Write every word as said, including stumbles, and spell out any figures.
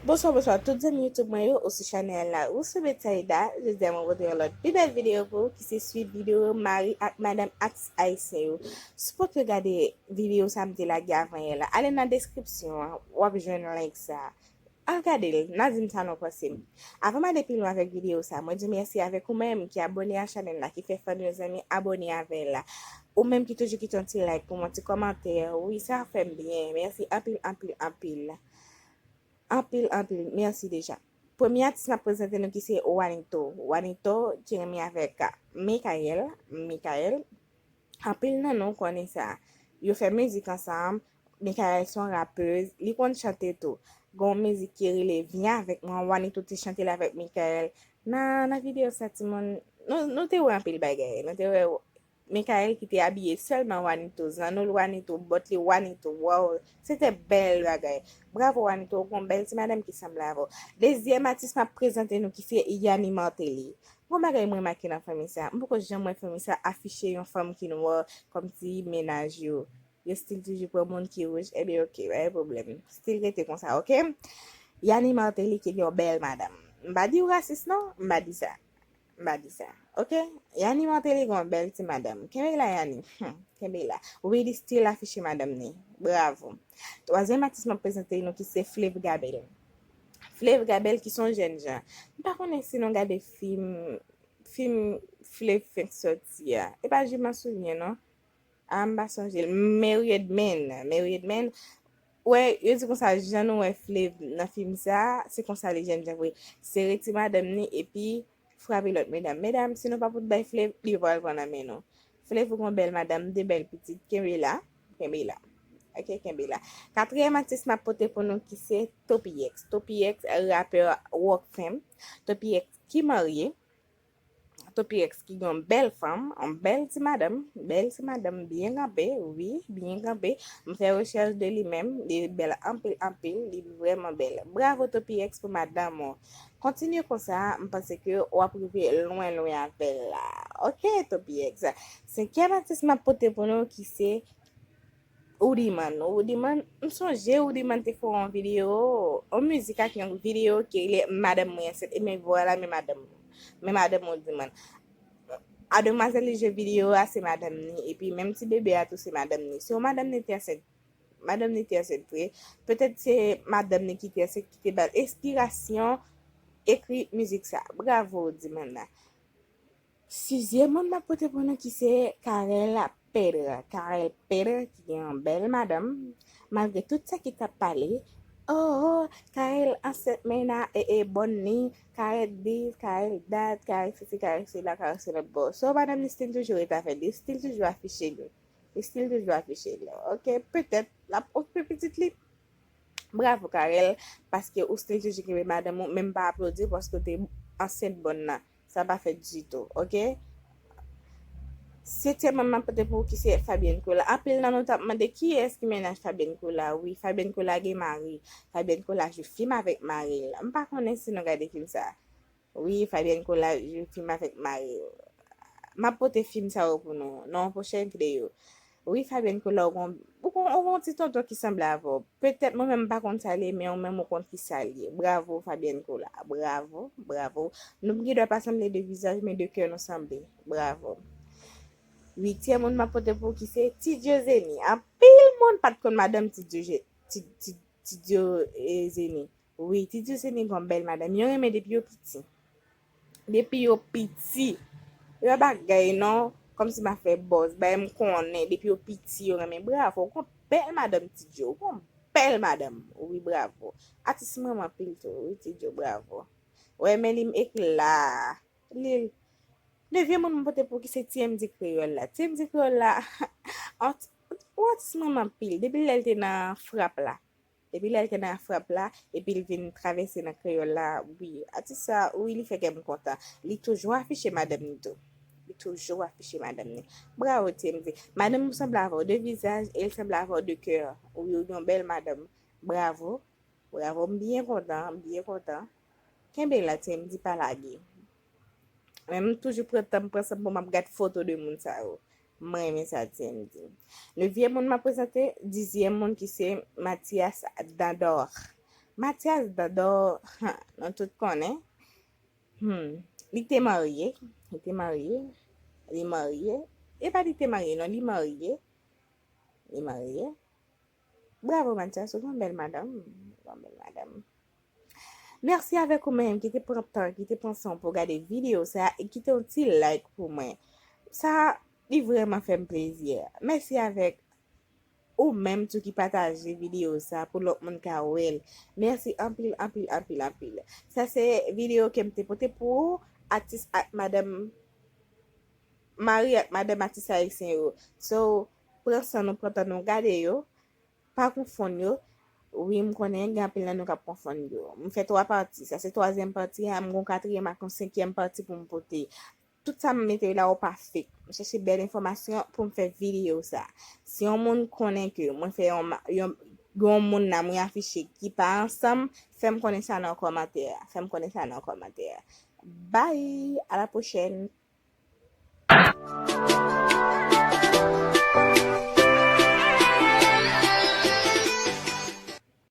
Bonswa, bonswa tout zanmi YouTube mwen yo, ou sou chanèl la, ou sou Betsaida. Jodi a mwen pote yon lòt pi bèl videyo pou ou, ki se swit videyo mari ak madanm atis ayisyen yo. Si w potko gade videyo sa m te lage avan yè la, ale nan deskripsyon an, w ap jwenn link sa. Al gade l, n a di m sa nou panse. Avan m ale pi lwen avèk videyo sa, mwen di mèsi avèk ou menm ki abòne a chanèl la, ki fè fanmi yo zanmi abòne avè l la. Ou menm ki toujou kite yon ti like pou mwen, ti kòmantè, wi, sa fè m byen. Mèsi anpil, anpil, anpil. Anpil, anpil mèsi deja. Premye atis m ap prezante nou ki se Wanito. Wanito ki renmen avèk Mikael. Mikael, anpil nan nou konnen sa. Yo fè mizik ansanm. Mikael se yon rapèz. Li konn chante tou. Gen yon mizik ki rele Vyen avèk mwen. Wanito te chante l avèk Mikael. Nan, nan videyo sa, timoun, nou, nou te wè anpil bagay. Nou te wè Mikael ki te abiye sèlman Wanito, zanno l Wanito, bòt li Wanito, waw, se te bèl bagay. Bravo Wanito, ou gon bèl ti madanm ki sanble avè w. Dezyèm atis m ap prezante nou ki se Yanni Martelly. Gon bagay mwen remake nan fanmi sa, m poko janm wè fanmi sa afiche yon fanm ki nwa kòmsi mennaj yo. Yo still toujou pran moun ki wouj, ebyen oke, pa gen pwoblèm. Still rete konsa, oke? Yanni Martelly ki gen yon bèl madanm. M pa di w rasis non, m pa di sa. M pa di sa. Oke? Yanni Martelly gon bèl ti madanm. Kenbe la, Yanni. Hmm, kenbe la. Wi, li still afiche madanm ni. Bravo. Twazyèm atis m ap prezante nou ki se Flave Gabel. Flave Gabel ki se yon jèn jan. M pa konnen si nou gade fim, fim Flave fenk sòti a. E pa Jument Souvien non. A, m pa sonje l. Married Man. Married Man. Wè, yo di konsa, jan nou wè Flave nan fim sa, se konsa li jèn jan vre. Sere ti madanm ni, epi frape lòt medam. Medam, si nou pa pot bay Flave, li pral pran nan men nou. Flave, ou gon bèl madanm, de bèl pitit, kenbe la, kenbe la. Oke, kenbe la. Katriyèm atis m ap pote pou nou ki se Topi X. Topi X, rapè Rockfam. Topi X ki marye. Topi X ki gen yon bèl fanm, yon bèl ti madanm, bèl ti madanm byen kanpe, wi, byen kanpe. M fè rechèch de li menm, li bèl anpil, anpil, li vrèman bèl. Bravo Topi X pou madanm ou. Kontinye konsa, m panse ke w ap rive lwen, lwen avè l la. Oke, Topi X. Senkyèm atis m ap pote pou nou ki se Oudimàn. Oudimàn, m sonje Oudimàn te fè yon videyo, yon mizik ak yon videyo ki rele Madanm mwen ansent. E men vwala, men madanm, men madanm Oudimàn. A demwazèl li jwe videyo a, se madanm ni. Epi menm ti bebe a tou, se madanm ni. Si yon madanm ni te ansent, madanm ni te ansent vre. Petèt se madanm ni ki te ansent, ki te ba l enspirasyon ekri mizik sa. Bravo Oudimàn la. Sizyèm moun m ap pote pou nou ki se Carel Pedre. Carel Pedre ki gen yon bèl madanm. Malgre tout sa ki t ap pale, oh, oh, Carel ansent men a, e, e, bòn ni, Carel dis, Carel dat, Carel sesi, Carel sela, Carel se lòt bò. So, madanm li still toujou ret avè l, li still toujou afiche l. Li still toujou afiche l. Oke, petèt, l ap okipe pitit li. Bravo, Carel, paske ou still toujou kenbe madanm ou, men m pa aplodi w paske w te ansent bòn nan. Sa pa fèt ditou, oke? Setyèm moun m ap pote pou ou ki se Fabienne Cola. Anpil nan nou t ap mande kiyès ki mennaj Fabienne Cola. Wi, Fabienne Cola gen mari. Fabienne Cola jwe fim avèk mari l. M pa konnen si nou gade fim sa. Wi, Fabienne Cola jwe fim avèk mari l. M ap pote fim sa yo pou nou nan yon pwochèn videyo. Wi, Fabienne Cola, ou gon, ou gon, ou gon ti tonton ki sanble avè w. Petèt mwen menm m pa konn sa l ye, men ou menm ou konn ki sa l ye. Bravo, Fabienne Cola. Bravo, bravo. Nou gen dwa pa sanble de vizaj, men de kè nou sanble. Bravo. Uityèm moun m ap pote pou ou ki se Ti Diozeni. Anpil moun pa t konn madanm Ti Dio, Ti, Ti, Ti Dio, eh, Zeni. Wi, Ti Diozeni gon bèl madanm. Yo renmen depi yo piti. Depi yo piti. E pa bagay non, kòmsi m a fè buzz, bagay m konnen, depi yo piti yo renmen. Bravo, ou gon bèl madanm Ti Dio, ou gon bèl madanm. Wi, bravo. Atis m renmen anpil tou, wi, Ti Dio, bravo. Wè, men li m ekla. Li, nevyèm moun m pote pou ki se T M D Kreyòl la. T M D Kreyòl la, yon atis m renmen anpil. Depi lè l te nan frap la. Depi lè l te nan frap la, epi l vin travèse nan kreyòl la, wi, atis sa, wi, li fè kè m kontan. Li toujou afiche madanm ni tou. Li toujou afiche madanm ni. Bravo, T M D. Madanm ou sanble avè w de vizaj, e l sanble avè w de kè. Wi, ou yon bèl madanm. Bravo. Bravo, m byen kontan, m byen kontan. Kenbe la, T M D, pa lage. Men m toujou pran tan m pran san m pou m ap gad foto de moun sa yo. M renmen sa, T M D. Nevyèm moun m ap prezante, dizyèm moun ki se Mathias Dandor. Mathias Dador, ha, nou tout konnen. Hmm. Li te marye. Li te marye. Li marye. E pa li te marye, non, li marye. Li marye. Bravo, Mathias, ou gen yon bèl madanm. Ou gen yon bèl madanm. Mèsi avèk ou menm ki te pran tan, ki te pran son pou gade videyo sa a e kite yon ti like pou mwen. Sa, li vrèman fè m plezi. Mèsi avèk ou menm tou ki pataje videyo sa a pou lòt moun ka wè l. Mèsi anpil, anpil, anpil, anpil. Sa se videyo ke m te pote pou ou, atis ak madanm, mari ak madanm atis ayisyen yo. So, pran san nou, pran tan nou gade yo. Pa konfonn yo. Wi, m konnen gen anpil nan nou k ap konfonn yo. M fè twa pati. Sa se twazyèm pati a, m gon katriyèm ak yon senkyèm pati pou m pote. Tout sa m mete la yo pa fake. M chèche bèl enfòmasyon pou m fè videyo sa. Si yon moun konnen ke mwen fè yon, ma- yon, yon moun nan mwen afiche ki pa ansanm, fè m konnen sa nan kòmantè a. Fè m konnen sa nan kòmantè a. Bye! À la prochaine!